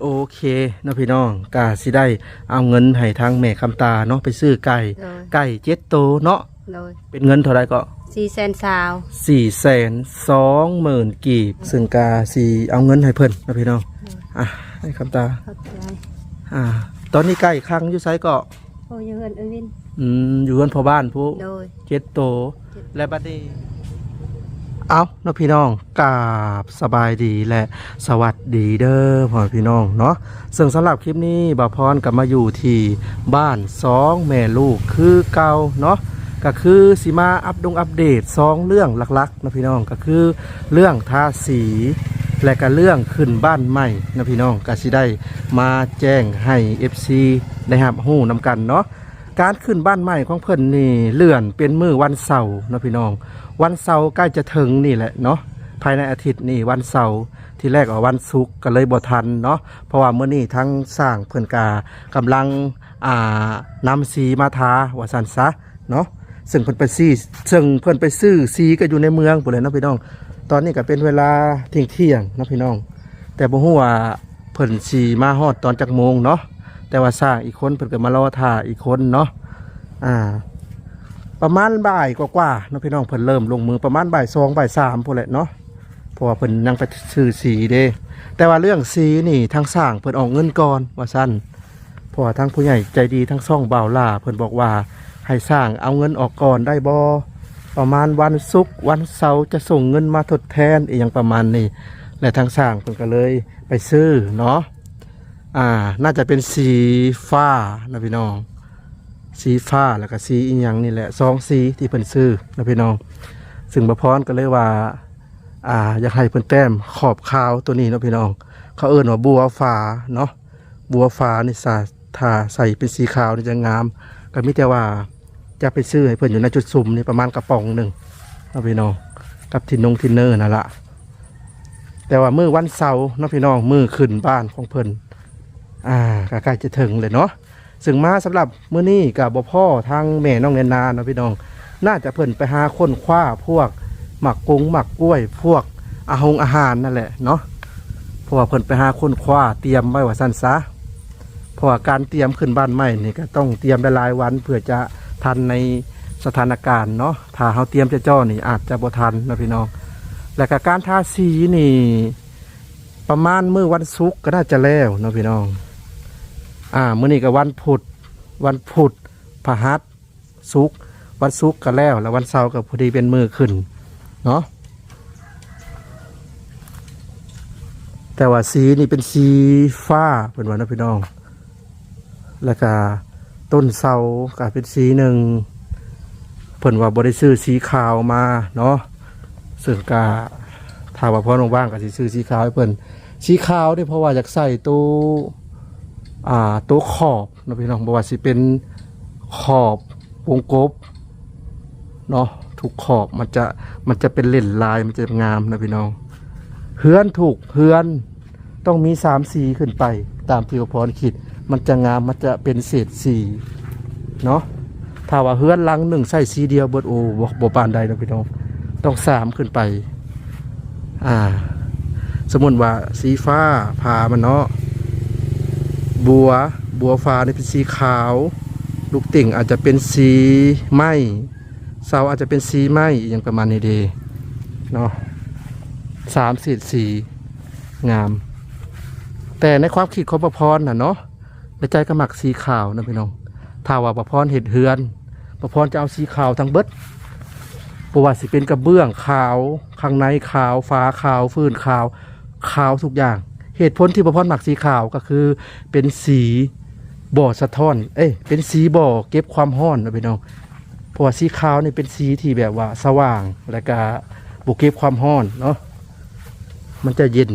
ໂອເຄເນາະພີ່ນ້ອງ ກະຊິໄດ້ເອົາເງິນໃຫ້ທາງແມ່ຄຳຕາເນາະ ໄປຊື້ໄກ່ ໂດຍ ໄກ່ເຈັດໂຕເນາະ ໂດຍ ເປັນເງິນເທົ່າໃດເກາະ? ສີ່ແສນຊາວ ສີ່ແສນສອງໝື່ນກີບ ຊຶ່ງກະຊິເອົາເງິນໃຫ້ເພິ່ນເນາະພີ່ນ້ອງ ໂດຍ ອ່ະ ແມ່ຄຳຕາ ຂອບໃຈ ອ່າ ຕອນນີ້ໄກ່ຂັງຢູ່ໃສເກາະ? ໂອ້ ຢູ່ເຮືອນເອື້ອຍວິນ ອືມ ຢູ່ເຮືອນພໍ່ບ້ານພຸ້ນ ໂດຍ ເຈັດໂຕ ເຈັດ ແລະ ບັດນີ້ ເອົ້າ ເນາະພີ່ນ້ອງ ກາບສະບາຍດີ ແລະ ສະຫວັດດີເດີພໍ່ແມ່ພີ່ນ້ອງເນາະ ເຊິ່ງສຳລັບຄລິບນີ້ ບ່າວພອນກໍມາຢູ່ທີ່ບ້ານສອງແມ່ລູກຄືເກົ່າເນາະ ກໍຄືຊິມາອັບດົງອັບເດດສອງເລື່ອງຫຼັກໆ ເນາະພີ່ນ້ອງ ກໍຄືເລື່ອງທາສີ ແລະ ກໍເລື່ອງຂຶ້ນບ້ານໃໝ່ເນາະພີ່ນ້ອງ ກໍຊິໄດ້ມາແຈ້ງໃຫ້ເອັຟຊີໄດ້ຮັບຮູ້ນຳກັນເນາະ. ການຂຶ້ນບ້ານໃໝ່ຂອງເພິ່ນນີ້ເລື່ອນເປັນມື້ວັນເສົາເນາະພີ່ນ້ອງ ວັນເສົາໃກ້ຈະເຖິງນີ້ແຫຼະເນາະ ພາຍໃນອາທິດນີ້ວັນເສົາ ທີແລກວ່າວັນສຸກກໍເລີຍບໍ່ທັນເນາະ ເພາະວ່າມື້ນີ້ທາງຊ່າງເພິ່ນກະກຳລັງ ອ່າ ນຳສີມາທາວ່າຊັ້ນຊະເນາະ ເຊິ່ງເພິ່ນໄປຊີ ເຊິ່ງເພິ່ນໄປຊື້ສີກໍຢູ່ໃນເມືອງພຸ້ນແຫຼະເນາະພີ່ນ້ອງ ຕອນນີ້ກໍເປັນເວລາທ່ຽງໆເນາະພີ່ນ້ອງ ແຕ່ບໍ່ຮູ້ວ່າ ເພິ່ນຊິມາຮອດຕອນຈັກໂມງເນາະ ແຕ່ວ່າຊ່າງອີກຄົນເພິ່ນກໍມາລໍຖ້າອີກຄົນເນາະ ອ່າ ປະມານບ່າຍກວ່າໆເນາະພີ່ນ້ອງ ເພິ່ນເລີ່ມລົງມືປະມານບ່າຍສອງ ບ່າຍສາມພຸ້ນແຫຼະເນາະ ເພາະວ່າເພິ່ນຍັງໄປຊື້ສີເດ້ ແຕ່ວ່າເລື່ອງສີນີ້ທາງຊ່າງເພິ່ນອອກເງິນກ່ອນວ່າຊັ້ນ ເພາະວ່າທາງຜູ້ໃຫຍ່ໃຈດີທາງຊ່ອງບ່າວຫຼ້າເພິ່ນບອກວ່າ ໃຫ້ຊ່າງເອົາເງິນອອກກ່ອນໄດ້ບໍ່? ປະມານວັນສຸກ ວັນເສົາຈະສົ່ງເງິນມາທົດແທນ ອີ່ຫຍັງປະມານນີ້ ແລະ ທາງຊ່າງເພິ່ນກໍເລີຍ ໄປຊື້ເນາະ ອ່າ ໜ້າຈະເປັນສີຟ້າເນາະພີ່ນ້ອງ ສີຟ້າ ແລ້ວກໍສີອີ່ຫຍັງນີ້ແຫຼະ ສອງສີທີ່ເພິ່ນຊື້ເນາະພີ່ນ້ອງ ຊຶ່ງບ່າວພອນກໍເລີຍວ່າ ອ່າ ຢາກໃຫ້ເພິ່ນແຕ້ມຂອບຂາວໂຕນີ້ເນາະພີ່ນ້ອງ ເຂົາເອີ້ນວ່າບົວຟ້າເນາະ ບົວຟ້ານີ້ ສາ ຖ້າໃສ່ເປັນສີຂາວນີ້ຈະງາມ ກໍມີແຕ່ວ່າຈະໄປຊື້ໃຫ້ເພິ່ນຢູ່ໃນຈຸດສຸມນີ້ປະມານກະປ໋ອງໜຶ່ງເນາະພີ່ນ້ອງ ກັບທິນນົງທິນເນີນັ້ນລະ ແຕ່ວ່າມື້ວັນເສົາເນາະພີ່ນ້ອງ ມື້ຂຶ້ນບ້ານຂອງເພິ່ນ ອ່າ ກໍໃກ້ຈະເຖິງແລ້ວເນາະ ເຊິ່ງມາສຳລັບມື້ນີ້ກໍບໍ່ພໍ້ທາງແມ່ນ້ອງແນນນາເນາະພີ່ນ້ອງ ໜ້າຈະເພິ່ນໄປຫາຄົ້ນຄວ້າພວກໝາກກົງໝາກກ້ວຍ ພວກອາຫົງອາຫານນັ້ນແຫຼະເນາະ ເພາະວ່າເພິ່ນໄປຫາຄົ້ນຄວ້າຕຽມໄວ້ວ່າຊັ້ນຊະ ເພາະວ່າການຕຽມຂຶ້ນບ້ານໃໝ່ນີ້ກໍຕ້ອງຕຽມຫຼາຍໆວັນ ເພື່ອຈະທັນໃນສະຖານະການເນາະ ຖ້າເຮົາຕຽມຈ້ອໆນີ້ອາດຈະບໍ່ທັນເນາະພີ່ນ້ອງ ແລ້ວກໍການທາສີນີ້ປະມານມື້ວັນສຸກກໍໜ້າຈະແລ້ວເນາະພີ່ນ້ອງ ອ່າ ມື້ນີ້ກໍວັນພຸດ ວັນພຸດ ພະຫັດ ສຸກ ວັນສຸກກໍແລ້ວ ແລ້ວວັນເສົາກໍພໍດີເປັນມື້ຂຶ້ນເນາະ ແຕ່ວ່າສີນີ້ເປັນສີຟ້າເພິ່ນວ່າເນາະພີ່ນ້ອງ ແລ້ວກະຕົ້ນເສົາກະເປັນສີໜຶ່ງ ເພິ່ນວ່າບໍ່ໄດ້ຊື້ສີຂາວມາເນາະ ເຊິ່ງກະຖ້າວ່າພໍວ່າງໆກໍຊິຊື້ສີຂາວໃຫ້ເພິ່ນ ສີຂາວນີ້ເພາະວ່າຢາກໃສ່ໂຕ ອ່າ ໂຕຂອບ ເນາະພີ່ນ້ອງ ບໍ່ວ່າຊິເປັນຂອບວົງກົບເນາະ ທຸກຂອບມັນຈະ ມັນຈະເປັນເຫຼັ້ນລາຍ ມັນຈະງາມເນາະພີ່ນ້ອງ ເຮືອນທຸກເຮືອນຕ້ອງມີສາມສີຂຶ້ນໄປ ຕາມທີ່ວ່າພອນຄິດ ມັນຈະງາມ ມັນຈະເປັນເສດສີເນາະ ຖ້າວ່າເຮືອນຫຼັງໜຶ່ງໃຊ້ສີດຽວເບິດ ໂອ້ ບໍ່ ບໍ່ປານໃດເນາະພີ່ນ້ອງ ຕ້ອງສາມຂຶ້ນໄປ. ອ່າ ສົມມຸດວ່າສີຟ້າຝາມັນເນາະ ບົວ ບົວຝານີ້ເປັນສີຂາວ ລູກຕິ່ງອາດຈະເປັນສີໄມ້ ເສົາອາດຈະເປັນສີໄມ້ ອີ່ຫຍັງປະມານນີ້ເດເນາະ ສາມເສດສີງາມ ແຕ່ໃນຄວາມຄິດຂອງປ້າພອນນະເນາະ ໃນໃຈກໍມັກສີຂາວນະພີ່ນ້ອງ ຖ້າວ່າປ້າພອນເຮັດເຮືອນ ປ້າພອນຈະເອົາສີຂາວທັງເບິດ ບໍ່ວ່າຊິເປັນກະເບື້ອງຂາວ ຂ້າງໃນຂາວ ຝາຂາວ ຟື້ນຂາວ ຂາວທຸກຢ່າງ ເຫດຜົນທີ່ປ້າພອນມັກສີຂາວກໍຄືເປັນສີບໍ່ສະທ້ອນ ເອີຍ ເປັນສີບໍ່ເກັບຄວາມຮ້ອນນະພີ່ນ້ອງ ເພາະວ່າສີຂາວນີ້ເປັນສີທີ່ແບບວ່າສະຫວ່າງ ແລ້ວກະບໍ່ເກັບຄວາມຮ້ອນເນາະ ມັນຈະເຢັນ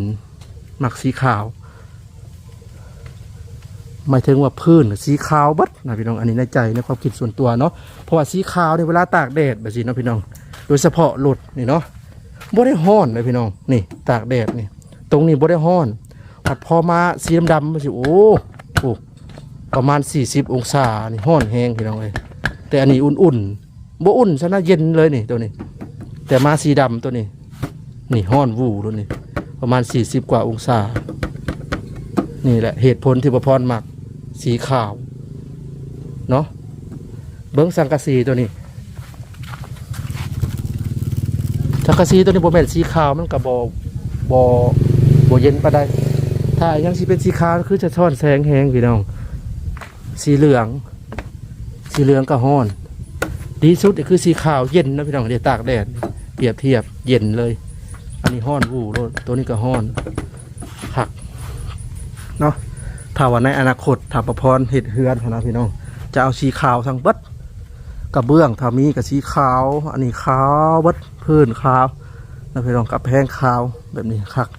ມັກສີຂາວ ໝາຍເຖິງວ່າພື້ນສີຂາວເບິດນະພີ່ນ້ອງ ອັນນີ້ໃນໃຈໃນຄວາມຄິດສ່ວນຕົວເນາະ ເພາະວ່າສີຂາວນີ້ເວລາຕາກແດດແບບຊີ້ເນາະພີ່ນ້ອງ ໂດຍສະເພາະລົດນີ້ເນາະ ບໍ່ໄດ້ຮ້ອນເດ້ພີ່ນ້ອງ ນີ້ຕາກແດດນີ້ ຕົງນີ້ບໍ່ໄດ້ຮ້ອນ ພັດພໍມາສີດຳໆຈັ່ງຊີ້ ໂອ້ ໂອ້ ປະມານສີ່ສິບອົງສານີ້ ຮ້ອນແຮງພີ່ນ້ອງເອີຍ ແຕ່ອັນນີ້ອຸ່ນໆ ບໍ່ອຸ່ນຊັ້ນນະ ເຢັນເລີຍນີ້ ໂຕນີ້ ແຕ່ມາສີດຳໂຕນີ້ ນີ້ຮ້ອນວູໂຕນີ້ ປະມານສີ່ສິບກວ່າອົງສາ ນີ້ແຫຼະເຫດຜົນທີ່ບໍ່ພອນມັກສີຂາວເນາະ. ເບິ່ງສັງກະສີຕົວນີ້ ສັງກະສີຕົວນີ້ບໍ່ແມ່ນສີຂາວ ມັນກໍບໍ່ ບໍ່ ບໍ່ເຢັນປານໃດ. ຖ້າຫຍັງຊິເປັນສີຂາວ ຄືສະທ້ອນແສງແຮງພີ່ນ້ອງ. ສີເຫຼືອງ ສີເຫຼືອງກໍຮ້ອນ. ດີສຸດກໍຄືສີຂາວເຢັນເນາະພີ່ນ້ອງ ໄດ້ຕາກແດດ ປຽບທຽບເຢັນເລີຍ. ອັນນີ້ຮ້ອນວູໂລດ ຕົວນີ້ກໍຮ້ອນຄັກເນາະ. ຖ້າວ່າໃນອະນາຄົດ ຖ້າປະພອນເຮັດເຮືອນຫັ້ນນະພີ່ນ້ອງ ຈະເອົາສີຂາວທັງເບິດ ກະເບື້ອງຖ້າມີກໍສີຂາວ ອັນນີ້ຂາວເບິດ ພື້ນຂາວນະພີ່ນ້ອງ ກຳແພງຂາວ ແບບນີ້ຄັກ.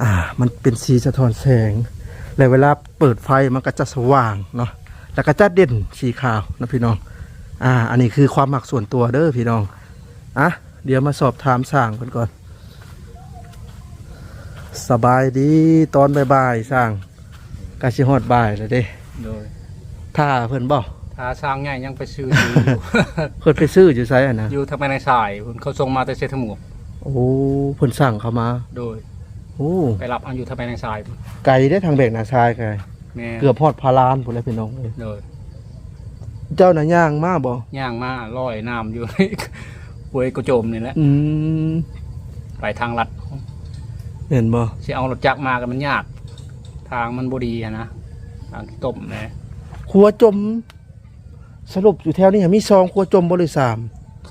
ອ່າ ມັນເປັນສີສະທ້ອນແສງ ແລະເວລາເປີດໄຟມັນກໍຈະສະຫວ່າງເນາະ ແລ້ວກໍຈະເດັ່ນສີຂາວນະພີ່ນ້ອງ. ອ່າ ອັນນີ້ຄືຄວາມມັກສ່ວນຕົວເດີພີ່ນ້ອງ. ອ່ະ ດຽວມາສອບຖາມຊ່າງເພິ່ນກ່ອນ. ສະບາຍດີຕອນບ່າຍໆ ຊ່າງ. ກະຊິຮອດບ່າຍແລ້ວເດ້. ໂດຍ ຖ້າເພິ່ນບໍ່ ຖ້າຊ່າງໃຫຍ່ຍັງໄປຊື້ຢູ່. ເພິ່ນໄປຊື້ຢູ່ໃສຫັ້ນນະ? ຢູ່ທາງແມ່ນາຍຊາຍພຸ້ນ ເຂົາສົ່ງມາແຕ່ເຊດຖະໝວກ. ໂອ້ ເພິ່ນສັ່ງເຂົ້າມາ. ໂດຍ ໂອ້ ໄປຮັບເອົາຢູ່ທາງແມ່ນາຍຊາຍພຸ້ນ. ໄກເດ້ ທາງແບກນາຊາຍໄກ. ແມ່ນ ເກືອບຮອດພາລານພຸ້ນແຫຼະພີ່ນ້ອງເອີຍ. ໂດຍ ເຈົ້ານະຍ່າງມາບໍ່? ຍ່າງມາ ລອຍນ້ຳຢູ່ ຫ້ວຍກະໂຈມນີ້ແຫຼະ. ອືມ ໄປທາງລັດ. ແມ່ນບໍ່? ຊິເອົາລົດຈັກມາກໍມັນຍາກ ທາງມັນບໍ່ດີຫັ້ນນະ ທາງຂີ້ຕົມແດ່. ຂົວຈົມ ສະຫຼຸບຢູ່ແຖວນີ້ມີສອງຂົວຈົມບໍ່ ຫຼືສາມ?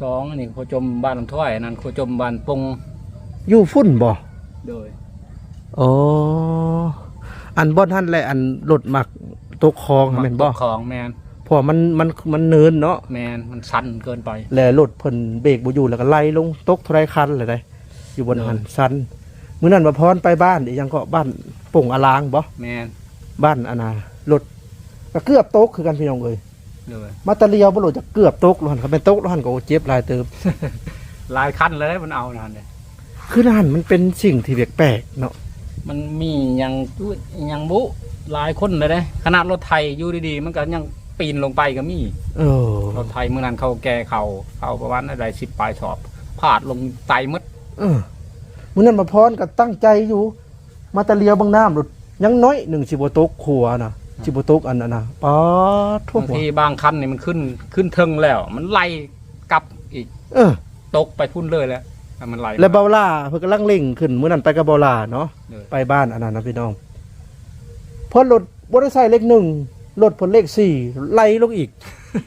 ສອງ ອັນນີ້ຂົວຈົມບ້ານລຳຖ້ວຍ ອັນນັ້ນຂົວຈົມບ້ານປົງ. ຢູ່ພຸ້ນບໍ່? ໂດຍ ອໍ ອັນບ່ອນຫັ້ນແຫຼະ ອັນລົດມັກຕົກຄອງຫັ້ນແມ່ນບໍ່? ຕົກຄອງ ແມ່ນ ເພາະວ່າມັນ ມັນ ມັນເນີນເນາະ. ແມ່ນ ມັນຊັນເກີນໄປ ແລະລົດເພິ່ນເບກບໍ່ຢູ່ ແລ້ວກໍໄຫຼລົງ ຕົກເທົ່າໃດຄັນແຫຼະໃດ ຢູ່ບ່ອນຫັ້ນ ໂດຍ ຊັນ. ມື້ນັ້ນບ່າວພອນໄປບ້ານອີ່ຫຍັງເກາະ ບ້ານປົງອາລາງບໍ່? ແມ່ນ ບ້ານອັນນ່າ ລົດກໍເກືອບຕົກຄືກັນພີ່ນ້ອງເອີຍ. ໂດຍ ມາແຕ່ລ້ຽວບໍ່ໂລດ ຈະເກືອບຕົກແລ້ວຫັ້ນ ຄັນແມ່ນຕົກແລ້ວຫັ້ນກໍ ໂອ້ ເຈັບຫຼາຍເຕີບ. ຫຼາຍຄັນແລ້ວເດ້ ມັນເອົານັ້ນເດ້. ຄືນັ້ນ ມັນເປັນສິ່ງທີ່ແປກໆເນາະ. ມັນມີຫຍັງ ຫຍັງບຸ ຫຼາຍຄົນເລີຍເດ້ ຂະໜາດລົດໄຖຢູ່ດີໆ ມັນກໍຍັງປີນລົງໄປກໍມີ. ເອີ ລົດໄຖມື້ນັ້ນເຂົາແກ່ເຂົ້າ ເຂົ້າປະມານໄດ້ສິບປາຍສອບ ພາດລົງໄຕໝົດ. ເອີ ມື້ນັ້ນບ່າວພອນກໍຕັ້ງໃຈຢູ່ ມາແຕ່ລ້ຽວເບິ່ງນ້ຳໂລດ ຍັງໜ້ອຍໜຶ່ງຊິບໍ່ຕົກຂົວນະ ອືມ ຊິບໍ່ຕົກອັນນັ້ນນະ. ປາດໂທ້ ບາງທີບາງຄັນນີ້ມັນຂຶ້ນ ຂຶ້ນເທິງແລ້ວ ມັນໄຫຼກັບອີກ. ເອີ ຕົກໄປພຸ້ນເລີຍແຫຼະ ມັນໄຫຼ. ແລ້ວບ່າວຫຼ້າເພິ່ນກຳລັງເລັ່ງຂຶ້ນ ມື້ນັ້ນໄປກັບບ່າວຫຼ້າເນາະ. ໂດຍ ໄປບ້ານອັນນັ້ນນະພີ່ນ້ອງ ເພິ່ນລົດບໍ່ໄດ້ໃສ່ເລກໜຶ່ງ ລົດເພິ່ນເລກສີ່ ໄຫຼລົງອີກ.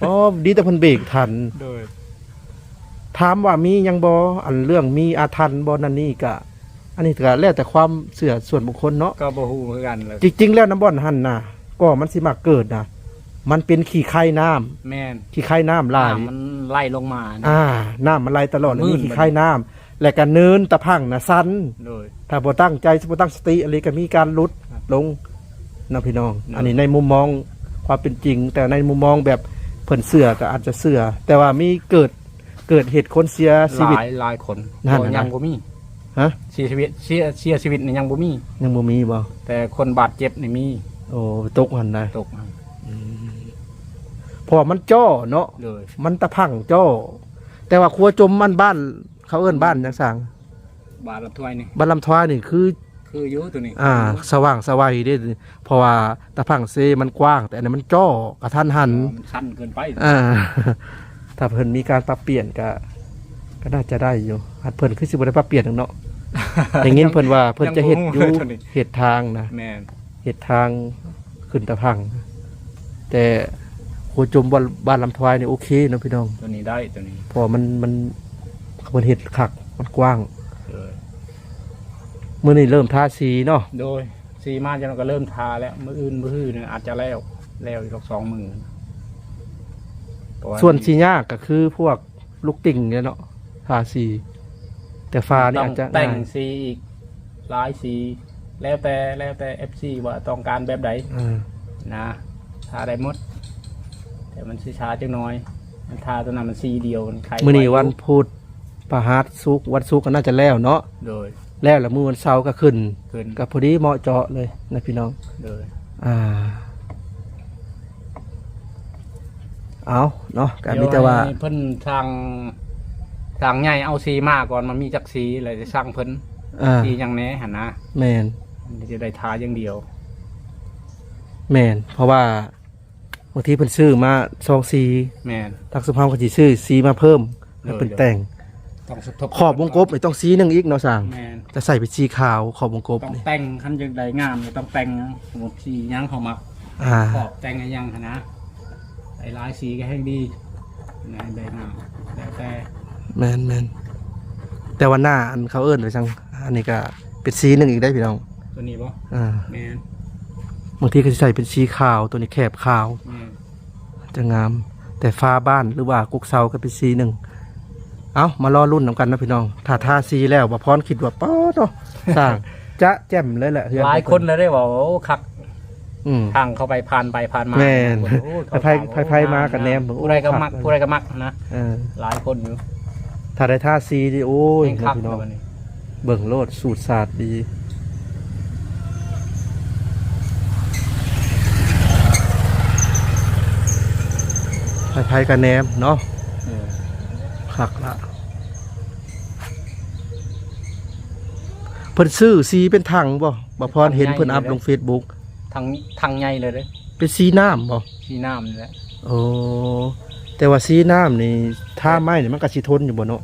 ອໍ ດີແຕ່ເພິ່ນເບກທັນ. ໂດຍ ຖາມວ່າມີຫຍັງບໍ່ ອັນເລື່ອງມີອາຖັນບໍ່ນັ້ນນີ້ກະ ອັນນີ້ກະແລ້ວແຕ່ຄວາມເຊື່ອສ່ວນບຸກຄົນເນາະ ກໍບໍ່ຮູ້ຄືກັນ. ແລ້ວ ຈິງໆແລ້ວນຳບ່ອນຫັ້ນນະ ກໍມັນຊິມັກເກີດນະ ມັນເປັນຂີ້ໄຄນ້ຳ. ແມ່ນ ຂີ້ໄຄນ້ຳຫຼາຍ ນ້ຳມັນໄຫຼລົງມານະ. ອ່າ ນ້ຳມັນໄຫຼຕະຫຼອດ ແລ້ວມີຂີ້ໄຄນ້ຳ ແລ້ວກະເນີນຕະພັງນະຊັນ. ໂດຍ ຖ້າບໍ່ຕັ້ງໃຈ ບໍ່ຕັ້ງສະຕິອີ່ຫຼີ ກະມີການຫຼຸດ ຄັບ ລົງເນາະພີ່ນ້ອງ. ໂດຍ ອັນນີ້ໃນມຸມມອງຄວາມເປັນຈິງ ແຕ່ໃນມຸມມອງແບບເພິ່ນເຊື່ອກໍອາດຈະເຊື່ອ ແຕ່ວ່າມີເກີດ ເກີດເຫດຄົນເສຍຊີວິດຫຼາຍ ຫຼາຍຄົນ ນັ້ນ ຍັງບໍ່ມີ. ຮະ? ເສຍຊີວິດ ເສຍ ເສຍຊີວິດນີ້ຍັງບໍ່ມີ. ຍັງບໍ່ມີບໍ່? ແຕ່ຄົນບາດເຈັບນີ້ມີ. ໂອ້ ຕົກຫັ້ນນະ ຕົກຫັ້ນ. ອືມ ເພາະວ່າມັນຈໍ້ເນາະ. ໂດຍ ມັນຕະພັງຈໍ້ ແຕ່ວ່າຂົວຈົມອັນບ້ານ ເຂົາເອີ້ນບ້ານຫຍັງຊ່າງ? ບ້ານລຳຖ້ວຍນີ້ ບ້ານລຳທ້າຍນີ້ຄື ຄືຢູ່ຕົວນີ້ ອ່າ ສະຫວ່າງສະໄຫວເດ້ ເພາະວ່າຕະພັງເຊມັນກວ້າງ ແຕ່ອັນນີ້ມັນຈໍ້ກະທັນຫັນ. ອໍ ມັນຊັນເກີນໄປ. ອ່າ ຖ້າເພິ່ນມີການປັບປ່ຽນກະ ກະໜ້າຈະໄດ້ຢູ່. ຫາກເພິ່ນຄືຊິບໍ່ໄດ້ປັບປ່ຽນເນາະ. ໄດ້ຍິນເພິ່ນວ່າເພິ່ນຈະເຮັດຢູ່ ຍັງບໍ່ຮູ້ຕົວນີ້ ເຮັດທາງນະ. ແມ່ນ ເຮັດທາງຂຶ້ນຕະພັງ ແຕ່ໂຄຈົມບ້ານ ບ້ານລຳທວາຍນີ້ໂອເຄເນາະພີ່ນ້ອງ. ຕົວນີ້ໄດ້ ຕົວນີ້ ເພາະວ່າມັນ ມັນ ເຂົາເພິ່ນເຮັດຄັກ ມັນກວ້າງ. ໂດຍ ມື້ນີ້ເລີ່ມທາສີເນາະ. ໂດຍ ສີມາຈັ່ງນັ້ນກໍເລີ່ມທາແລ້ວ ມື້ອື່ນມື້ຮືນີ້ອາດຈະແລ້ວ ແລ້ວອີກດອກສອງມື້. ສ່ວນສີຍາກກໍຄືພວກ ລູກຕິ່ງເນາະ ທາສີ ແຕ່ຝານີ້ອາດຈະ ຕ້ອງແຕ່ງ ງ່າຍ ສີອີກຫຼາຍສີ ແລ້ວແຕ່ ແລ້ວແຕ່ເອັຟຊີວ່າຕ້ອງການແບບໃດ ອ່າ ນະ ທາໄດ້ໝົດ ແຕ່ມັນຊິຊ້າຈັກໜ້ອຍ ມັນທາຕົວນັ້ນມັນສີດຽວ ມັນໄຄ ມື້ນີ້ ໄວຢູ່ ວັນພຸດ ພະຫັດ ສຸກ ວັນສຸກກໍໜ້າຈະແລ້ວເນາະ. ໂດຍ ແລ້ວລະມື້ວັນເສົາກໍຂຶ້ນ ຂຶ້ນ ກໍພໍດີເໝາະເຈາະເລີຍນະພີ່ນ້ອງ. ໂດຍ ອ່າ ເອົາເນາະ ກໍມີແຕ່ວ່າ ດຽວໃຫ້ເພິ່ນຊ່າງ ຊ່າງໃຫຍ່ເອົາສີມາກ່ອນ ມັນມີຈັກສີ ແລ້ວຈະສັ່ງເພິ່ນ ອ່າ ສີຫຍັງແດ່ຫັ້ນນະ. ແມ່ນ ມັນຈະໄດ້ທາຢ່າງດຽວ. ແມ່ນ ເພາະວ່າບາງທີເພິ່ນຊື້ມາສອງສີ ແມ່ນ ທາງຊຸມເຮົາກໍຊິຊື້ສີມາເພີ່ມໃຫ້ເພິ່ນແຕ່ງ ຕ້ອງສົມທົບ ຂອບວົງກົບນີ້ຕ້ອງສີໜຶ່ງອີກເນາະຊ່າງ ແມ່ນ ຈະໃສ່ເປັນສີຂາວ ຂອບວົງກົບນີ້ ຕ້ອງແຕ່ງ ຄັນຢາກໄດ້ງາມກໍຕ້ອງແຕ່ງ ສົມມຸດສີຫຍັງເຮົາມັກ ອ່າ ຂອບແຕ່ງອີຫຍັງຫັ້ນນະ ໃຫ້ຫຼາຍສີກໍແຮ່ງດີນະ ໄດ້ງາມ ແລ້ວແຕ່ ແມ່ນໆ ແຕ່ວ່າໜ້າອັນເຂົາເອີ້ນວ່າຈັ່ງ ອັນນີ້ກໍເປັນສີໜຶ່ງອີກເດ້ພີ່ນ້ອງ ຕົວນີ້ບໍ່? ອ່າ ແມ່ນ ບາງທີກໍຊິໃສ່ເປັນສີຂາວ ຕົວນີ້ແຄບຂາວ ແມ່ນ ຈະງາມ ແຕ່ຝາບ້ານ ຫຼືວ່າກົກເສົາກໍເປັນສີໜຶ່ງ ເອົ້າ ມາລໍລຸ້ນນຳກັນເນາະພີ່ນ້ອງ ຖ້າທາສີແລ້ວ ບ່າວພອນຄິດວ່າ ປາດເນາະ ສ້າງຈະແຈ່ມເລີຍແຫຼະ ເຮືອນ ຫຼາຍຄົນແລ້ວເດ້ວ່າ ໂອ້ ຄັກ ອືມ ທາງເຂົ້າໄປ ຜ່ານໄປຜ່ານມາ ແມ່ນ ໂອ້ ໃຜໆ ໃຜໆມາກໍແນມ ໂອ້ ຜູ້ໃດກໍມັກ ຄັກ ຜູ້ໃດກໍມັກນະ ເອີ ຫຼາຍຄົນຢູ່ ຖ້າໄດ້ທາສີນີ້ ໂອ້ຍ ແມ່ນຄັກ ພີ່ນ້ອງ ແລ້ວບັດນີ້ ເບິ່ງໂລດ ສູດສາດດີ ໃຜໆກໍແນມເນາະ ເອີ ຄັກລະ ເພິ່ນຊື້ສີເປັນຖັງບໍ່? ບ່າວພອນເຫັນເພິ່ນອັບລົງເຟສບຸກ ຖັງ ຖັງໃຫຍ່ເລີຍເດ້ ເປັນສີນ້ຳບໍ່? ສີນ້ຳນີ້ແຫຼະ ໂອ້ ແຕ່ວ່າສີນ້ຳນີ້ ທາໄມ້ນີ້ມັນກໍຊິທົນຢູ່ບໍ່ເນາະ?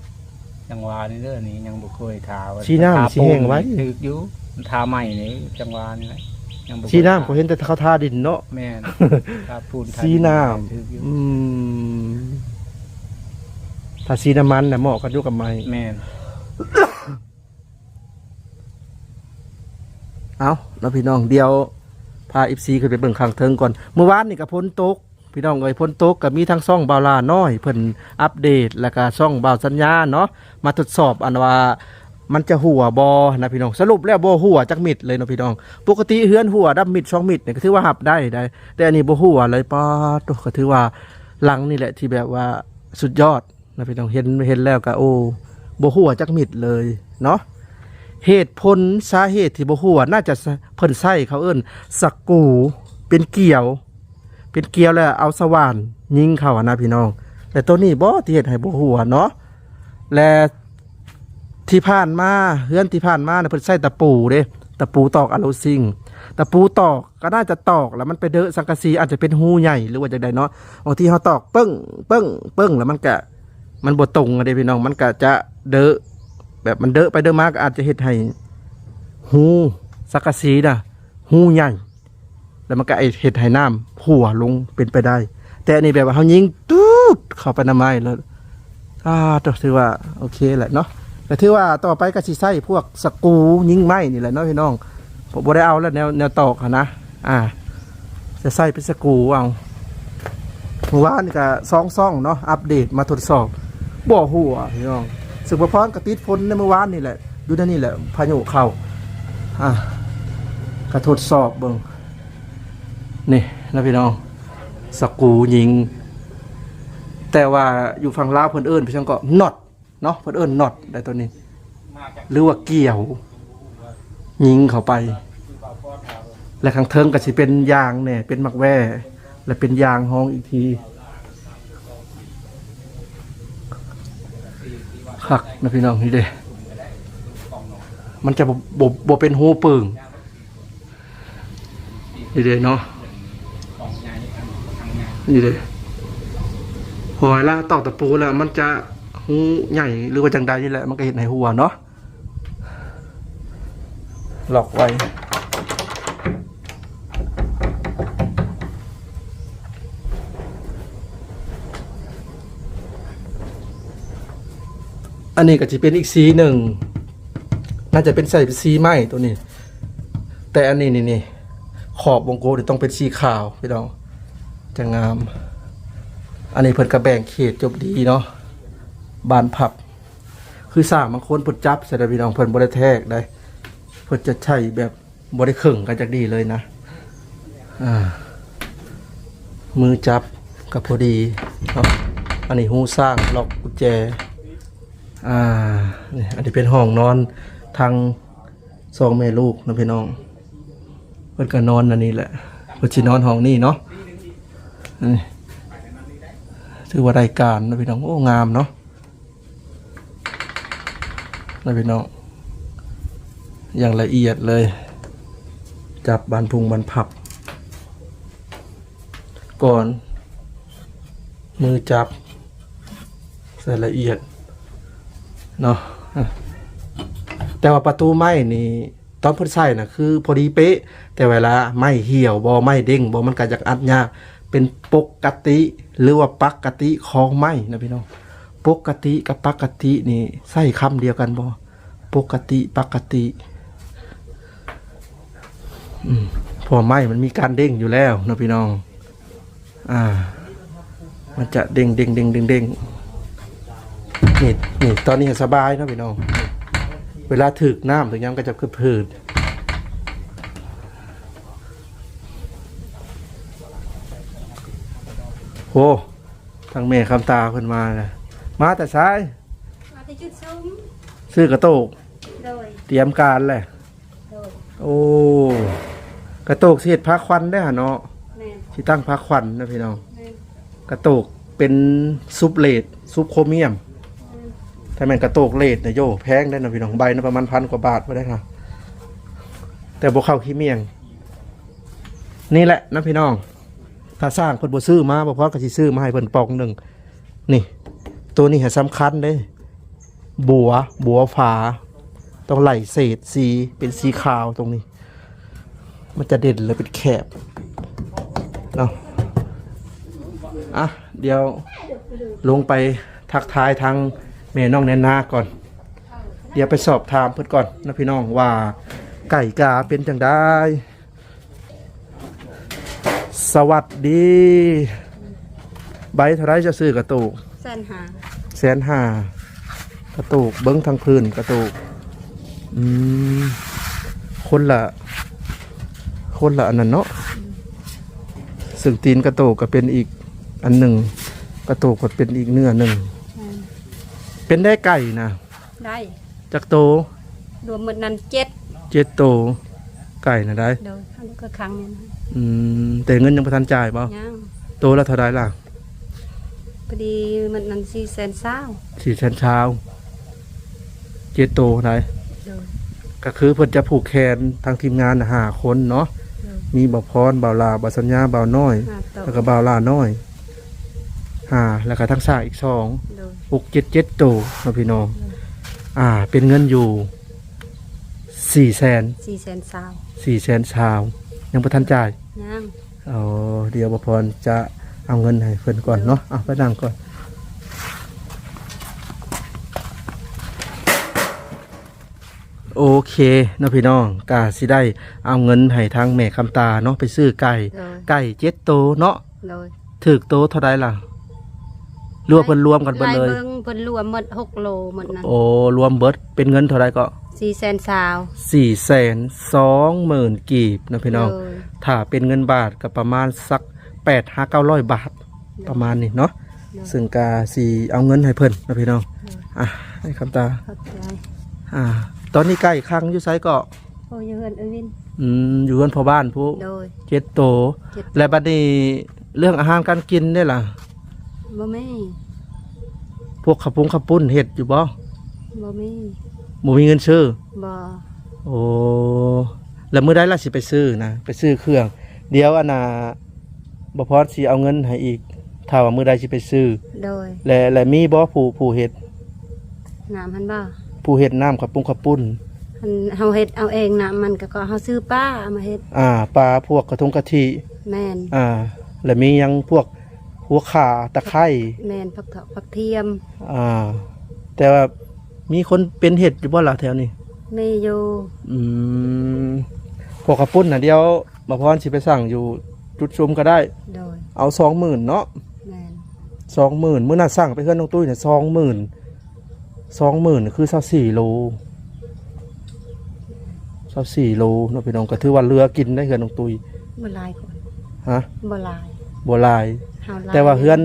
ຈັ່ງວ່ານີ້ເດີ ນີ້ຍັງບໍ່ເຄີຍທາວ່າ ສີນ້ຳມັນຊິແຫ້ງໄວ ຖືກຢູ່ ມັນທາໄມ້ນີ້ ຈັ່ງວ່ານີ້ແຫຼະ ຍັງບໍ່ເຄີຍ ສີນ້ຳກໍເຫັນແຕ່ເຂົາທາດິນເນາະ ແມ່ນ ທາປູນ ທາ ສີນ້ຳ ຖືກຢູ່ ອືມ ຖ້າສີນ້ຳມັນນະ ເໝາະກັນຢູ່ກັບໄມ້ ແມ່ນ ເອົ້າເນາະພີ່ນ້ອງ ດຽວພາເອັຟຊີຂຶ້ນໄປເບິ່ງຂ້າງເທິງກ່ອນ ມື້ວານນີ້ກໍຝົນຕົກ ພີ່ນ້ອງເອີຍ ຝົນຕົກ ກໍມີທາງຊ່ອງບ່າວຫຼ້ານ້ອຍເພິ່ນອັບເດດ ແລ້ວກໍຊ່ອງບ່າວສັນຍາເນາະ ມາທົດສອບອັນວ່າມັນຈະຮົ່ວບໍ່ນະພີ່ນ້ອງ ສະຫຼຸບແລ້ວບໍ່ຮົ່ວຈັກເມັດເລີຍເນາະພີ່ນ້ອງ ປົກກະຕິເຮືອນຮົ່ວດຳເມັດສອງເມັດນີ້ກໍຖືວ່າຮັບໄດ້ໄດ໋ ແຕ່ອັນນີ້ບໍ່ຮົ່ວເລີຍ ປາດໂທ້ ກໍຖືວ່າຫຼັງນີ້ແຫຼະທີ່ແບບວ່າສຸດຍອດ ນະພີ່ນ້ອງ ເຫັນ ເຫັນແລ້ວກະ ໂອ້ ບໍ່ຮົ່ວຈັກເມັດເລີຍເນາະ ເຫດຜົນສາເຫດທີ່ບໍ່ຮົ່ວ ໜ້າຈະ ເພິ່ນໃຊ້ ເຂົາເອີ້ນສະກູ ເປັນກຽວ ເປັນກຽວແລ້ວເອົາສະຫວ່ານຍິງເຂົ້າຫັ້ນນະພີ່ນ້ອງ ແຕ່ໂຕນີ້ບໍ່ທີ່ເຮັດໃຫ້ບໍ່ຮົ່ວເນາະ ແລະ ທີ່ຜ່ານມາ ເຮືອນທີ່ຜ່ານມານະ ເພິ່ນໃຊ້ຕະປູເດ້ ຕະປູຕອກອາໂລຊິງ ຕະປູຕອກ ກໍໜ້າຈະຕອກແລ້ວມັນໄປເດີະສັງກະສີ ອາດຈະເປັນຮູໃຫຍ່ ຫຼືວ່າຈັ່ງໃດເນາະ ບາງທີເຮົາຕອກປຶ້ງ ປຶ້ງ ປຶ້ງ ແລ້ວມັນກະ ມັນບໍ່ຕົງເດ້ພີ່ນ້ອງ ມັນກະຈະເດີະ ແບບມັນເດີະໄປເດີະມາ ກໍອາດຈະເຮັດໃຫ້ຮູສັງກະສີນະ ຮູໃຫຍ່ ແລ້ວມັນກໍເຮັດໃຫ້ນ້ຳຮົ່ວລົງເປັນໄປໄດ້ ແຕ່ອັນນີ້ແບບວ່າເຮົາຍິງຕູດເຂົ້າໄປນຳໄມ້ແລ້ວ ອ່າ ກໍຖືວ່າໂອເຄແຫຼະເນາະ ກໍຖືວ່າຕໍ່ໄປກໍຊິໃຊ້ພວກສະກູຍິງໄມ້ນີ້ແຫຼະເນາະພີ່ນ້ອງ ບໍ່ໄດ້ເອົາແລ້ວແນວ ແນວຕອກຫັ້ນນະ ອ່າ ຈະໃຊ້ເປັນສະກູເອົາ ມື້ວານນີ້ກໍສອງຊ່ອງເນາະ ອັບເດດມາທົດສອບ ບໍ່ຮົ່ວພີ່ນ້ອງ ເຊິ່ງບ່າວພອນກໍຕິດຝົນໃນມື້ວານນີ້ແຫຼະ ຢູ່ໃນນີ້ແຫຼະ ພາຍຸເຂົ້າ ອ່າ ກໍທົດສອບເບິ່ງ ນີ້ນະພີ່ນ້ອງ ສະກູຍິງ ແຕ່ວ່າຢູ່ຝັ່ງລາວເພິ່ນເອີ້ນເປັນຫຍັງເກາະ ນັອດເນາະ ເພິ່ນເອີ້ນນັອດໄດ໋ໂຕນີ້ ຫຼືວ່າກ່ຽວ ຍິງເຂົ້າໄປ ແລະ ຂ້າງເທິງກໍຊິເປັນຢາງແດ່ ເປັນໝາກແວ່ ແລະ ເປັນຢາງຮອງອີກທີ ຄັກນະພີ່ນ້ອງ ນີ້ເດ້ ມັນຈະບໍ່ ບໍ່ ບໍ່ເປັນຮູເປີງ ນີ້ເດ້ເນາະ ນີ້ເດ້ ພໍເວລາຕອກຕະປູແລ້ວ ມັນຈະຮູໃຫຍ່ ຫຼືວ່າຈັ່ງໃດນີ້ແຫຼະ ມັນກໍເຮັດໃຫ້ຮົ່ວເນາະ ລັອກໄວ້ ອັນນີ້ກໍຊິເປັນອີກສີໜຶ່ງ ໜ້າຈະເປັນໃສ່ເປັນສີໄມ້ໂຕນີ້ ແຕ່ອັນນີ້ນີ້ ນີ້ ຂອບວົງກົບນີ້ຕ້ອງເປັນສີຂາວພີ່ນ້ອງ ຈະງາມ ອັນນີ້ເພິ່ນກໍແບ່ງເຂດຈົບດີເນາະ ບານພັບ ຄືຊ່າງບາງຄົນເພິ່ນຈັບໃສ່ໄດ໋ພີ່ນ້ອງ ເພິ່ນບໍ່ໄດ້ແທກໄດ໋ ເພິ່ນຈະໃຊ້ແບບ ບໍ່ໄດ້ເຄິ່ງກັນຈັກດີເລີຍນະ ອ່າ ມືຈັບກໍພໍດີເນາະ ອັນນີ້ຮູສ້າງ ລັອກກຸນແຈ ອ່າ ນີ້ ອັນນີ້ເປັນຫ້ອງນອນທັງສອງແມ່ລູກເນາະພີ່ນ້ອງ ເພິ່ນກໍນອນອັນນີ້ແຫຼະ ເພິ່ນຊິນອນຫ້ອງນີ້ເນາະ ນີ້ ຖືວ່າໄດ້ການເນາະພີ່ນ້ອງ ໂອ້ ງາມເນາະ ນະພີ່ນ້ອງ ຢ່າງລະອຽດເລີຍ ຈັບບານພຸງບານພັບ ກ່ອນ ມືຈັບໃສ່ລະອຽດເນາະ. ແຕ່ວ່າປະຕູໄມ້ນີ້ ຕອນເພິ່ນໃສ່ນະຄືພໍດີເປະ, ແຕ່ເວລາໄມ້ຫ່ຽວບໍ່ ໄມ້ເດ້ງບໍ່ ມັນກະຢາກອັດຍາກ. ເປັນປົກກະຕິ ຫຼືວ່າປັກກະຕິຂອງໄມ້ນະພີ່ນ້ອງ. ປົກກະຕິກັບປັກກະຕິນີ້ໃຊ້ຄຳດຽວກັນບໍ່? ປົກກະຕິ ປັກກະຕິ ອືມ ເພາະວ່າໄມ້ມັນມີການເດ້ງຢູ່ແລ້ວເນາະພີ່ນ້ອງ. ອ່າ ມັນຈະເດ້ງໆໆໆໆ. ນີ້ ນີ້ ຕອນນີ້ສະບາຍເນາະພີ່ນ້ອງ. ເວລາຖືກນ້ຳຖືກຫຍັງກໍຈະຄືຜືດ. ໂອ້ ທາງແມ່ຄຳຕາເພິ່ນມາແລ້ວ. ມາແຕ່ໃສ? ມາແຕ່ຈຸດຊຸມ. ຊື້ກະໂຕກ. ໂດຍ. ຕຽມການແລ້ວ. ໂດຍ. ໂອ້ ກະໂຕກຊິເຮັດພາຂວັນເດ້ຫັ້ນເນາະ. ແມ່ນ. ຊິຕັ້ງພາຂວັນນະພີ່ນ້ອງ. ແມ່ນ. ກະໂຕກເປັນຊຸບເລດ ຊຸບໂຄຣມຽມ. ແມ່ນ. ຖ້າແມ່ນກະໂຕກເລດນະ ໂຢ ແພງເດ້ນະພີ່ນ້ອງ. ໃບນະປະມານພັນກວ່າບາດພຸ້ນເດ້ນະ, ແຕ່ບໍ່ເຂົ້າຂີ້ໝ້ຽງ. ນີ້ແຫຼະນະພີ່ນ້ອງ, ຖ້າຊ່າງເພິ່ນບໍ່ຊື້ມາ ບໍ່ພອນກໍຊິຊື້ມາໃຫ້ເພິ່ນປ່ອງໜຶ່ງ. ນີ້ ໂຕນີ້ຫາສຳຄັນເດ້. ບົວ ບົວຝາ ຕ້ອງໄລ່ເສດສີເປັນສີຂາວ. ຕົງນີ້ມັນຈະເດັ່ນ ແລະ ເປັນແຄບເນາະ. ອ່ະ ດຽວລົງໄປທັກທາຍທາງແມ່ນ້ອງແນນນາກ່ອນ. ດຽວໄປສອບຖາມເພິ່ນກ່ອນນະພີ່ນ້ອງ ວ່າໄກ່ກາເປັນຈັ່ງໃດ. ສະຫວັດດີ. ໃບເທົ່າໃດຈະຊື້ກະໂຕກ? ແສນຫ້າ. ແສນຫ້າ. ກະໂຕກ ເບິ່ງທາງພື້ນກະໂຕກ. ອືມ ຄົນລະ ຄົນລະອັນນັ້ນເນາະ. ອືມ ຊຶ່ງຕີນກະໂຕກກໍເປັນອີກອັນໜຶ່ງ, ກະໂຕກກໍເປັນອີກເນື້ອໜຶ່ງ. ແມ່ນ. ເປັນໄດ້ໄກ່ນະ? ໄດ້. ຈັກໂຕ? ລວມໝົດນັ້ນເຈັດ. ເຈັດໂຕ. ໄກ່ນະໄດ໋? ໂດຍ. ອັນນີ້ກໍຄັ້ງໜຶ່ງ. ອືມ ແຕ່ເງິນຍັງບໍ່ທັນຈ່າຍບໍ່? ຍັງ. ໂຕລະເທົ່າໃດລະ? ພໍດີໝົດນັ້ນສີ່ແສນຊາວ. ສີ່ແສນຊາວ ເຈັດໂຕໄດ໋? ໂດຍ. ກໍຄືເພິ່ນຈະຜູກແຂນທາງທີມງານຫ້າຄົນເນາະ. ໂດຍ. ມີບ່າວພອນ, ບ່າວຫຼ້າ, ບ່າວສັນຍາ, ບ່າວນ້ອຍ ຫ້າໂຕ ແລ້ວກໍບ່າວຫຼ້ານ້ອຍ ຫ້າ ແລ້ວກໍທັງຊ້າງອີກສອງ. ໂດຍ. ຫົກ ເຈັດ ເຈັດໂຕເນາະພີ່ນ້ອງ. ໂດຍ. ອ່າ ເປັນເງິນຢູ່ສີ່ແສນ. ສີ່ແສນຊາວ. ສີ່ແສນຊາວ ຍັງບໍ່ທັນຈ່າຍ? ຍັງ. ອໍ ດຽວບ່າວພອນຈະເອົາເງິນໃຫ້ເພິ່ນກ່ອນເນາະ. ໂດຍ. ເອົາ ໄປນັ່ງກ່ອນ. ໂອເຄເນາະພີ່ນ້ອງ, ກະຊິໄດ້ເອົາເງິນໃຫ້ທາງແມ່ຄຳຕາເນາະ ໄປຊື້ໄກ່. ໂດຍ. ໄກ່ເຈັດໂຕເນາະ. ໂດຍ. ຖືກໂຕເທົ່າໃດລະ? ຫຼືວ່າເພິ່ນລວມກັນເບິດເລີຍ? ໄລ່ເບິ່ງ ເພິ່ນລວມໝົດຫົກໂລໝົດນັ້ນ. ໂອ້ ລວມເບິດເປັນເງິນເທົ່າໃດເກາະ? ສີ່ແສນຊາວ. ສີ່ແສນສອງໝື່ນກີບເນາະພີ່ນ້ອງ. ໂດຍ. ຖ້າເປັນເງິນບາດກໍປະມານສັກແປດຫາເກົ້າຮ້ອຍບາດ. ໂດຍ. ປະມານນີ້ເນາະ. ໂດຍ. ຊຶ່ງກະຊິເອົາເງິນໃຫ້ເພິ່ນເນາະພີ່ນ້ອງ. ໂດຍ. ອ່ະ ໃຫ້ຄຳຕາ. ຂອບໃຈ. ອ່າ ຕອນນີ້ໄກ່ຂັງຢູ່ໃສເກາະ? ໂອ້ ຢູ່ເຮືອນເອື້ອຍວິນ. ອືມ ຢູ່ເຮືອນພໍ່ບ້ານພຸ້ນ. ໂດຍ. ເຈັດໂຕ. ເຈັດໂຕ. ແລະບັດນີ້ເລື່ອງອາຫານການກິນເດ້ລະ? ບໍ່ມີ. ພວກເຂົ້າປຸງເຂົ້າປຸ້ນເຮັດຢູ່ບໍ່? ບໍ່ມີ. ບໍ່ມີເງິນຊື້? ບໍ່. ໂອ້ ແລ້ວມື້ໃດລະຊິໄປຊື້ນະ ໄປຊື້ເຄື່ອງ? ດຽວອັນນ່າ ບ່າວພອນຊິເອົາເງິນໃຫ້ອີກ ຖ້າວ່າມື້ໃດຊິໄປຊື້. ໂດຍ. ແລະ ແລະມີບໍ່ຜູ້ ຜູ້ເຮັດ? ນ້ຳຫັ້ນບໍ່? ຜູ້ເຮັດນ້ຳເຂົ້າປຸງເຂົ້າປຸ້ນ. ອັນເຮົາເຮັດເອົາເອງ ນ້ຳມັນກໍ ກໍເຮົາຊື້ປາເອົາມາເຮັດ. ອ່າ ປາພວກກະທົງກະທິ. ແມ່ນ. ອ່າ ແລະມີຫຍັງພວກຫົວຂ່າ ຕະໄຄ. ແມ່ນ. ຜັກເທາະ ຜັກທຽມ. ອ່າ ແຕ່ວ່າມີຄົນເປັນເຮັດຢູ່ບໍ່ລະແຖວນີ້? ມີຢູ່. ອືມ ພວກເຂົ້າປຸ້ນນະ ດຽວ ບ່າວພອນຊິໄປສັ່ງຢູ່ຈຸດຊຸມກໍໄດ້. ໂດຍ. ເອົາສອງໝື່ນເນາະ. ແມ່ນ. ສອງໝື່ນ ມື້ນັ້ນສັ່ງໄປເຮືອນນ້ອງຕຸ້ຍນະ ສອງໝື່ນ ສອງໝື່ນ ຄືຊາວສີ່ໂລ ຊາວສີ່ໂລເນາະພີ່ນ້ອງ ກໍຖືວ່າເຫຼືອກິນໄດ້ເຮືອນນ້ອງຕຸ້ຍ. ບໍ່ຫຼາຍຄົນ. ຮະ? ບໍ່ຫຼາຍ. ບໍ່ຫຼາຍ. ເຮົາຫຼາຍ. ແຕ່ວ່າເຮືອນ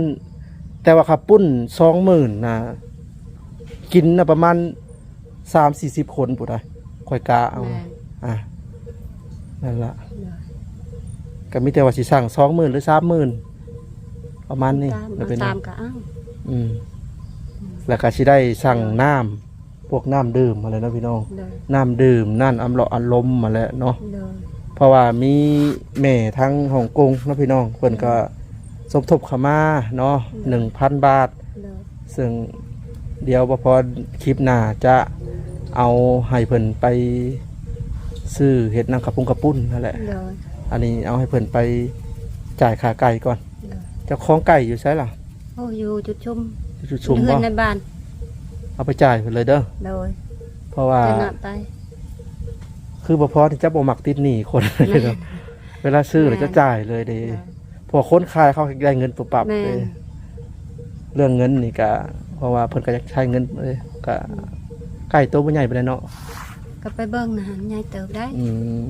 ແຕ່ວ່າເຂົ້າປຸ້ນສອງໝື່ນນະ ກິນນະປະມານ ສາມສີ່ສິບຄົນພຸ້ນນະ ຂ້ອຍກະເອົາ. ແມ່ນ. ອ່າ ນັ້ນລະ. ໂດຍ. ກໍມີແຕ່ວ່າຊິສັ່ງສອງໝື່ນ ຫຼື ສາມໝື່ນ ປະມານນີ້. ຕາມ ເອົາຕາມກະເອົາ. ອືມ ອືມ ແລ້ວກໍຊິໄດ້ສັ່ງ ໂດຍ ນ້ຳ ພວກນ້ຳດື່ມຫັ້ນແຫຼະເນາະພີ່ນ້ອງ. ໂດຍ. ນ້ຳດື່ມ ນ້ຳອັດລົມຫັ້ນແຫຼະເນາະ. ໂດຍ. ເພາະວ່າມີແມ່ທາງຮົງກົງເນາະພີ່ນ້ອງ ເພິ່ນກໍ ໂດຍ ສົມທົບເຂົ້າມາເນາະ ໂດຍ ໜຶ່ງພັນບາດ ໂດຍ ເຊິ່ງດຽວບໍ່ພໍຄລິບໜ້າຈະເອົາໃຫ້ເພິ່ນໄປຊື້ເຮັດນ້ຳຂະປຸງຂະປຸ້ນຫັ້ນແຫຼະ ໂດຍ ອັນນີ້ເອົາໃຫ້ເພິ່ນໄປຈ່າຍຄ່າໄກ່ກ່ອນ ໂດຍ ເຈົ້າຂອງໄກ່ຢູ່ໃສລະ? ໂອ້ ຢູ່ຈຸດຊຸມ ຢູ່ຈຸດຊຸມ ເຮືອນ ບໍ່? ໃນບ້ານ ເອົາໄປຈ່າຍເພິ່ນເລີຍເດີ ໂດຍ ເພາະວ່າ ຈະນະໄປ ຄືບໍ່ພໍທີ່ຈະບໍ່ມັກຕິດໜີ້ຄົນ ແມ່ນ ເວລາຊື້ແລ້ວຈະ ແມ່ນ ຈ່າຍເລີຍເດ້ ໂດຍ ເພາະວ່າຄົນຂາຍເຂົາໄດ້ເງິນປຸບປັບ ແມ່ນ ເດ້ ເລື່ອງເງິນນີ້ກະ ເພາະວ່າເພິ່ນກະຢາກໃຊ້ເງິນເດ້ ກະ ອືມ ໄກ່ໂຕບໍ່ໃຫຍ່ປານໃດເນາະ ກະໄປເບິ່ງນະຫັ້ນໃຫຍ່ເຕີບໄດ໋ ອືມ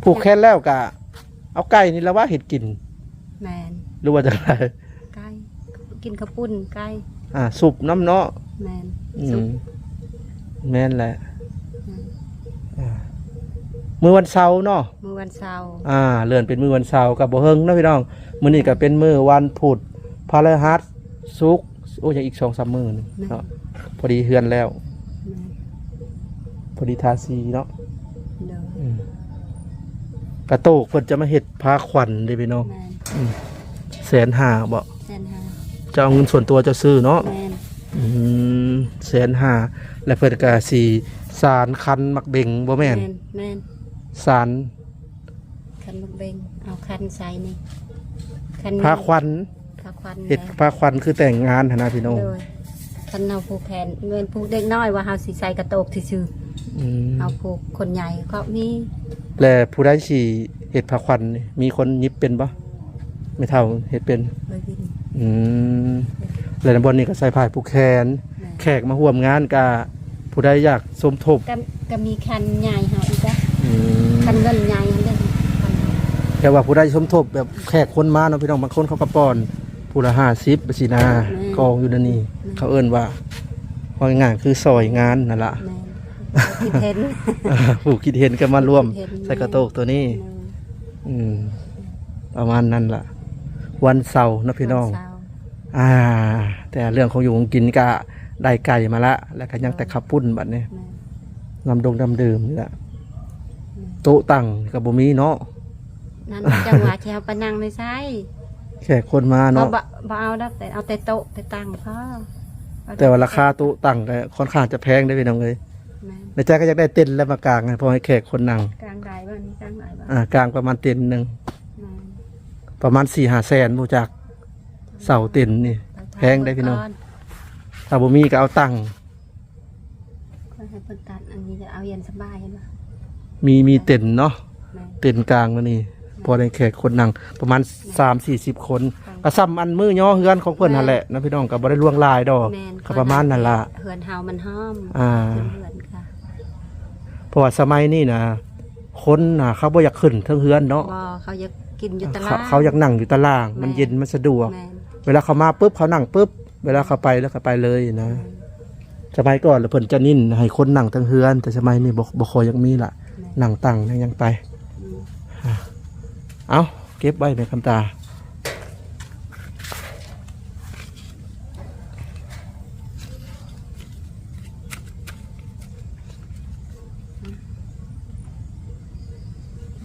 ຜູກແຂນແລ້ວກະ ເອົາໄກ່ນີ້ລະວ່າເຮັດກິນ ແມ່ນ ຫຼືວ່າຈັ່ງໃດ? ໄກ່ ກິນເຂົ້າປຸ້ນໄກ່ ອ່າ ຊຸບນຳເນາະ ແມ່ນ ອືມ ຊຸບ ແມ່ນແຫຼະ ແມ່ນ ອ່າ ມື້ວັນເສົາເນາະ ມື້ວັນເສົາ ອ່າ ເລື່ອນເປັນມື້ວັນເສົາ ກະບໍ່ເຮິງເນາະພີ່ນ້ອງ ມື້ນີ້ກະເປັນມື້ວັນພຸດ ພະລະຫັດ ສຸກ ໂອ້ ຍັງອີກສອງສາມມື້ນີ້ເນາະ ແມ່ນ ພໍດີເຮືອນແລ້ວ ແມ່ນ ພໍດີທາສີເນາະ ໂດຍ ອືມ ກະໂຕກເພິ່ນຈະມາເຮັດພາຂວັນເດ້ພີ່ນ້ອງ ແມ່ນ ອືມ ແສນຫ້າບໍ? ແສນຫ້າ ເຈົ້າເອົາເງິນສ່ວນຕົວເຈົ້າຊື້ເນາະ ແມ່ນ ອືມ ແສນຫ້າ ແລະເພິ່ນກະຊິສານຂັນໝາກເບັງບໍ່ແມ່ນ? ແມ່ນ ແມ່ນ ສານ ຂັນໝາກເບັງ ເອົາຂັນໃສ່ນີ້ ຂັນ ພາຂວັນ ພາຂວັນ ເຮັດ ແຫຼະ ພາຂວັນຄືແຕ່ງງານຫັ້ນນະພີ່ນ້ອງ ໂດຍ ຄັນເຮົາຜູກແຂນ ແມ່ນຜູກເດັກນ້ອຍວ່າເຮົາຊິໃສ່ກະໂຕກຊື່ໆ ອືມ ເຮົາຜູກຄົນໃຫຍ່ເຂົາມີ ແລະຜູ້ໃດຊິເຮັດພາຂວັນນີ້ ມີຄົນຫຍິບເປັນບໍ່? ແມ່ເຖົ້າເຮັດເປັນ ເຄີຍເປັນ ອືມ ແລະໃນບ່ອນນີ້ກະໃສ່ຜ້າຜູກແຂນ ແມ່ນ ແຂກມາຮ່ວມງານກະ ຜູ້ໃດຢາກສົມທົບ ກະ ກະມີຂັນໃຫຍ່ເຮົາອີກເດ້ ອືມ ຂັນເງິນໃຫຍ່ຫັ້ນເດ້ ແຕ່ວ່າຜູ້ໃດສົມທົບແບບແຂກຄົນມາເນາະພີ່ນ້ອງ ບາງຄົນເຂົາກະປ້ອນຜູ້ລະຫ້າສິບ ຈັ່ງຊີ້ນະ ແມ່ນ ກອງຢູ່ໃນນີ້ ແມ່ນ ເຂົາເອີ້ນວ່າ ເວົ້າງ່າຍໆຄືຊ່ອຍງານຫັ້ນລະ ແມ່ນ ຜູ້ຄິດເຫັນ ຜູ້ຄິດເຫັນກະມາຮ່ວມ ຜູ້ຄິດເຫັນ ໃສ່ກະໂຕກໂຕນີ້ ແມ່ນ ອືມ ປະມານນັ້ນລະ ວັນເສົາເນາະພີ່ນ້ອງ ວັນເສົາ ອ່າ ແຕ່ເລື່ອງຂອງຢູ່ຂອງກິນກະໄດ້ໄກ່ມາລະ ແລ້ວກະຍັງແຕ່ເຂົ້າປຸ້ນບັດນີ້ ແມ່ນ ນ້ຳດົງນ້ຳດື່ມນີ້ລະ ແມ່ນ ໂຕະຕັ່ງກະບໍ່ມີເນາະ ນັ້ນຈັ່ງວ່າຊິເອົາໄປນັ່ງໃນໃສ ແຂກຄົນມາເນາະ ບໍ່ ບໍ່ເອົາດອກ ແຕ່ເອົາແຕ່ໂຕະແຕ່ຕັ່ງພໍ ແຕ່ວ່າລາຄາໂຕະຕັ່ງກະຄ່ອນຂ້າງຈະແພງເດ້ພີ່ນ້ອງເອີຍ ແມ່ນ ໃນໃຈກະຢາກໄດ້ເຕັນແລ້ວມາກາງໃຫ້ ພໍໃຫ້ແຂກຄົນນັ່ງ ກາງໄດ້ບໍ່ນີ້ ກາງໄດ້ບໍ່ ອ່າ ກາງປະມານເຕັນໜຶ່ງ ແມ່ນ ປະມານສີ່ຫ້າແສນ ບໍ່ຈັກ ເສົາເຕັນນີ້ແພງເດ້ພີ່ນ້ອງ ຖ້າບໍ່ມີກະເອົາຕັ່ງ ເພິ່ນໃຫ້ເພິ່ນຕັດອັນນີ້ ເອົາເຢັນສະບາຍເຫັນບໍ່ ມີ ມີເຕັນເນາະ ແມ່ນ ເຕັນກາງອັນນີ້ ແມ່ນ ພໍໄດ້ແຂກຄົນນັ່ງປະມານ ແມ່ນ ສາມສີ່ສິບຄົນ ແມ່ນ ກະສ່ຳອັນມື້ຍໍເຮືອນຂອງເພິ່ນຫັ້ນແຫຼະ ແມ່ນ ເນາະພີ່ນ້ອງ ກະບໍ່ໄດ້ຫຼວງຫຼາຍດອກ ແມ່ນ ກະປະມານນັ້ນລະ ເຮືອນເຮົາມັນຫ້ອມ ອ່າ ເຮືອນກະ ເພາະວ່າສະໄໝນີ້ນະ ຄົນນະ ເຂົາບໍ່ຢາກຂຶ້ນເທິງເຮືອນເນາະ ບໍ່ ເຂົາຢາກກິນຢູ່ຕາລ່າງ ເຂົາ ເຂົາຢາກນັ່ງຢູ່ຕາລ່າງ ແມ່ນ ມັນເຢັນ ມັນສະດວກ ແມ່ນ ເວລາເຂົາມາປຶບ ເຂົານັ່ງປຶບ ເວລາເຂົາໄປແລ້ວເຂົາໄປເລີຍນະ ແມ່ນ ສະໄໝກ່ອນລະເພິ່ນຈະນິນໃຫ້ຄົນນັ່ງເທິງເຮືອນ ແຕ່ສະໄໝນີ້ບໍ່ ບໍ່ຄ່ອຍຢາກມີລະ ແມ່ນ ນັ່ງຕັ່ງນັ່ງຫຍັງໄປ ອືມ ອ່າ ເອົາ ເກັບໄວ້ແມ່ຄຳຕາ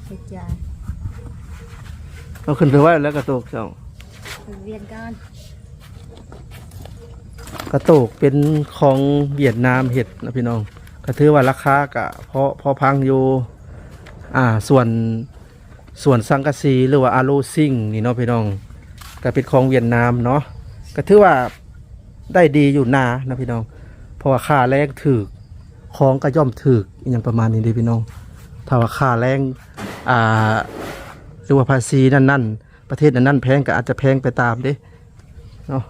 ເຮັດຢາ ເອົາຂຶ້ນໄປໄວ້ແລ້ວກະໂຕກເຈົ້າ ວຽນກ່ອນ ກະໂຕກເປັນຂອງຫວຽດນາມເຮັດນະພີ່ນ້ອງ ກະຖືວ່າລາຄາກະພໍ ພໍຟັງຢູ່ ອ່າ ສ່ວນ ສວນສັງກະສີ ຫຼືວ່າອາໂລຊິງນີ້ເນາະພີ່ນ້ອງ ກະເປັນຂອງຫວຽດນາມເນາະ ກະຖືວ່າໄດ້ດີຢູ່ນາເນາະພີ່ນ້ອງ ເພາະວ່າຄ່າແຮງຖືກ ຂອງກະຍ່ອມຖືກ ອີ່ຫຍັງປະມານນີ້ເດ້ພີ່ນ້ອງ ຖ້າວ່າຄ່າແຮງ ອ່າ ຫຼືວ່າພາສີນັ້ນໆ ປະເທດນັ້ນໆແພງ ກະອາດຈະແພງໄປຕາມເດ້ ເນາະ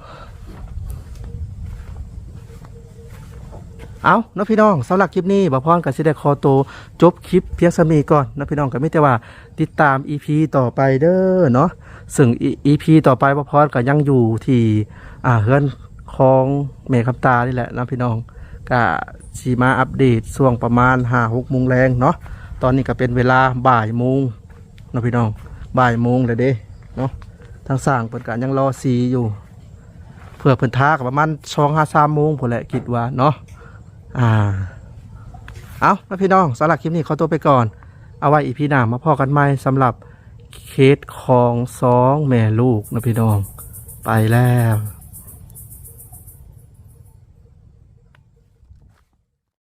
ເອົາເນາະພີ່ນ້ອງ ສຳລັບຄລິບນີ້ ບ່າວພອນກະຊິໄດ້ຂໍໂຕຈົບຄລິບພຽງສ່ຳນີ້ກ່ອນເນາະພີ່ນ້ອງ ກະມີແຕ່ວ່າຕິດຕາມອີພີຕໍ່ໄປເດີເນາະ ເຊິ່ງອີ ອີພີຕໍ່ໄປ ບ່າວພອນກະຍັງຢູ່ທີ່ ອ່າ ເຮືອນຂອງແມ່ຄຳຕານີ້ແຫຼະເນາະພີ່ນ້ອງ ກະຊິມາອັບເດດຊ່ວງປະມານຫ້າຫົກໂມງແລງເນາະ ຕອນນີ້ກະເປັນເວລາບ່າຍໂມງ ເນາະພີ່ນ້ອງ ບ່າຍໂມງແລ້ວເດ້ເນາະ ທາງຊ່າງເພິ່ນກະຍັງລໍສີຢູ່ ເພື່ອເພິ່ນທາກະປະມານສອງຫາສາມໂມງພຸ້ນແຫຼະ ຄິດວ່າເນາະ ອ່າ ເອົາເນາະພີ່ນ້ອງ ສຳລັບຄລິບນີ້ຂໍຕົວໄປກ່ອນ ເອົາໄວ້ອີພີໜ້າມາພໍ້ກັນໃໝ່ ສຳລັບ ເຂດຂອງສອງແມ່ລູກເນາະພີ່ນ້ອງ ໄປແລ້ວ.